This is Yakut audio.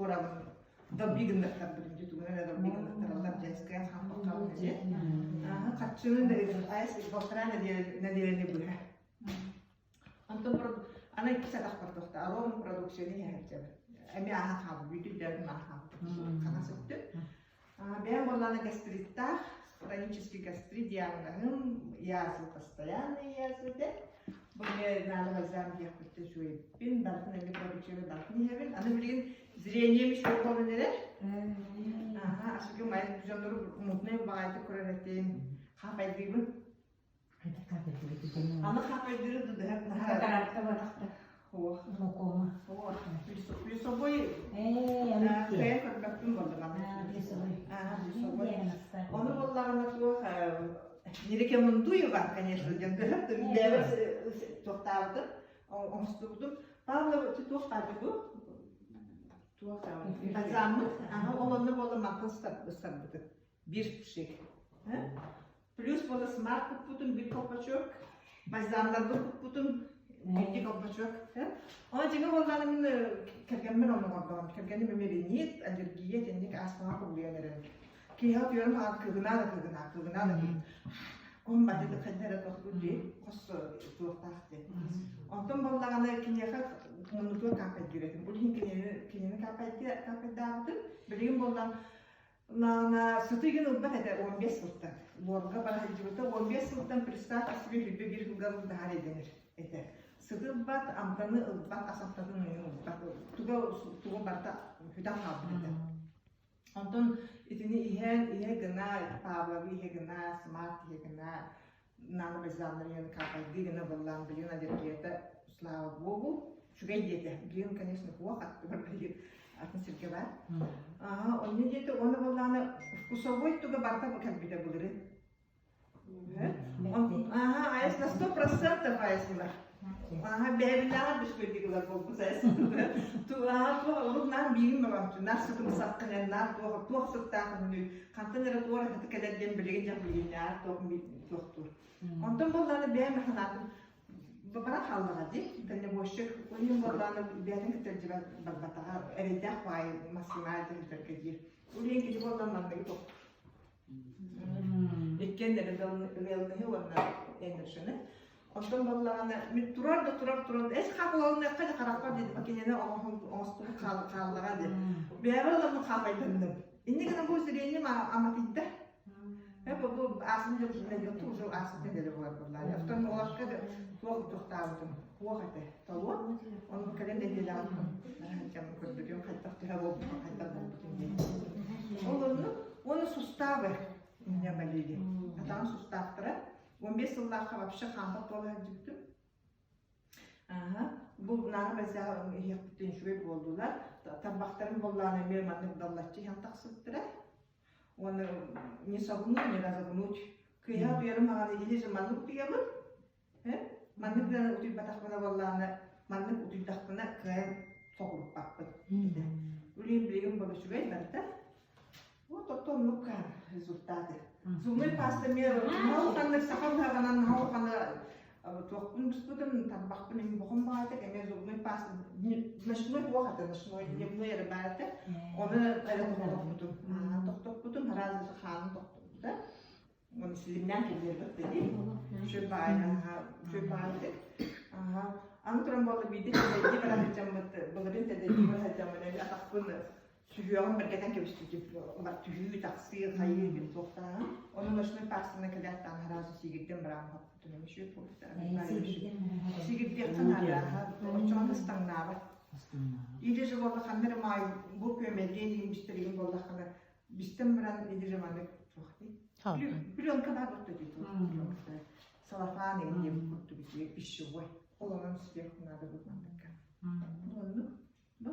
уурабын долби гыннаттарбытым дьэ тугунан эрэ долби гыннаттараллар дьэскэ хааппаккабын дьэ. Харчыны айс балтараа нэдиэлэни быһа. Онтон аны иккис атахпар туохта арома продукцияны иһэ сылдьабын. Эмиэ ааһан хаалбыт, бүтүн дьарым ааһан хаалбыт. Хаҥас өттүн. Бэйэм буоллаҕына гастриттаах, хронический гастрит диагноһым, язва постоянная язва этэ. Бу эмиэ наада бальзам диэхпиттэн үчүгэйбин, барытын эмиэ продукцияны барытын иһэбин. Аны билигин зрением үчүгэй буолан эрэр. Аха, асыгым айан дьоннору мутнай баҕайытык көрөр этим. Хапайдыыбын. Аны хапайдыыры дыдыһар наһаа Катаракта барахта. Ох. Глаукома. Ох. Плюсовой Ээ, кыайан көрбөппүн буоллум аны. Плюсовой. Плюсовой. Ону буоллаҕына туох не рекомендую вам, конечно, диэн бэйэбэр туохтаабытым, оҥостубутум. Павлов туох баар бу? Туох бальзаммыт. Ага, ол онно буолла мантан сарбытым. Биир пшик. Плюс буола смарт куппутум биир колпачок, бальзамнарбын куппутум икки колпачок. Ону дьиҥэ буоллаҕына мин кэргэммин оннугар Кэргэним эмиэ ринит, аллергия итинник астмаҕа кубулуйан эрэр. Киэһэ утуйарым хаҕа кыгынаа да кыгынаа, кыгынаа да кыгынаа. Кум бадыды хайда эрэ тохтуур дии, хос туохтаах дии. Онтон буоллаҕына киниэхэ муннутугар каапайдыыр этим. Ол иһин кинини кинини каапайдаабытым. Билигин буоллаҕына Наана сытыгын ылбат этэ 15 сылтан. Лорга бара сылдьыбыта 15 сылтан представь себе сүүрбэ биир сылга ылдаһар эдэнэр этэ. Сыты ылбат, амтаны ылбат, ас амтатын уйун ылбат. Туга туга барыта бүтэн хаалбыт этэ. Онтон итини иһэн, иһэ гына, Павловы иһэ гына, Смарт иһэ гына, Нана бальзамнарын капайдыы гына быллаан билигин аллергията, слава богу, үчүгэй диэтэ. Билигин, конечно, суох, аттыбар билигин атын сиргэ баар. Ага, онно диэтэ, уонна буоллаҕына вкусовой туга барыта кэлбитэ былырыын. Ага, айс на 100% айсылар. Ага, бэйэбинээҕэр бүскүөтик ылар буолбут айс. Туох урут наар биирин бабамчы, наар сытым саххынан, наар туох туох сыттаах үһүнүй, хантан эрэ туор хаты кэлэр диэн билигин дьах билигиннээҕэр туох туохтуур. Онтон буоллаҕына бэйэм санаатым бара хааллаҕа дии. Дальнобойщик уйун буоллаҕына бэйэтин кытта илдьибэт барбатаҕа эрэйдээх баай массыына дьиһилэргэ диир. Улиин кини буоллан манныгы тохтуур. Иккиэн ыалныһы уонна Эндершины. Онтон буоллаҕына мин турар да турар турар эс хаалалыныахха да харахпар диэн кинини оҥостубут хааллаҕа диэн. Бэйэбэр ыламмын хаапайданным. Инни гына бу зрением аматыйда. Бу бу аасын дьыл уже аасын нэдиэлэ буолар буоллаҕа. Офтальмологка туох туохтаабытым туох этэ толуон. Ону кэлэн нэдиэлэҕэ көрбүтүм хайдах төһө буолбутун хайдах буолбутун диэн. Ол онну уонна суставы у меня болели. Атаҕым сустаахтара. 15 сыллаахха вообще хаампат буола сылдьыбытым. Аха. Бу наара бальзаҕа иһиэхпиттэн үчүгэй буоллулар. Тарбахтарым буоллаҕына эмиэ маннык даллаччы иһэн тахсыбыттара. Уонна не согнуть, не разогнуть. Кыыһа утуйарым маҕаны или же маннык утуйабын, маннык гынан утуйбатахпына буоллаҕына, маннык утуйдахпына кыайан соҕуруппаппын. Үлэм билигин буола үчүгэй барыта. Вот оттон оннук результаты. Зубной паста эмиэ наһаа улаханнык саха быһаҕынан наһаа улаханы туохпун быспытым, тарбахпын эми бохон баҕайытык эмиэ зубной паста ночной туох этэ, ночной дневной эрэ баар этэ. Ону эрэ тохтоппутум. Тохтоппутум, сразу хааным тохтоппута. Оны силимнээн киллэрбэт дии. Үчүгэй баайы, үчүгэй баайытык. Аны туран буолла биирдэ тэдэйдии бара сылдьаммыт, былырыын тэдэйдии бара сылдьаммын атахпын сүһүөҕүн бэргэтэн кэбиспитим. Түһүү, тахсыы, хайыы диэн туохтааҕын. Ону ночной пастанан кэлээт сразу сиигирдэн баран хоппутум. Эмиэ үчүгэй буолбута. Сиигирдиэххэ наада. Оччоҕо ыстаҥнаабат. Или же буолла ханна эрэ маай бу күөмэйдиэн иһин бистэригин буоллаххына бистэн баран или же маннык туох дии пленка баар буолта дии пленка салафаан эҥин диэбит курдук үчүгэй пищевой ол онон сверху надо будет манныкка оннук бу.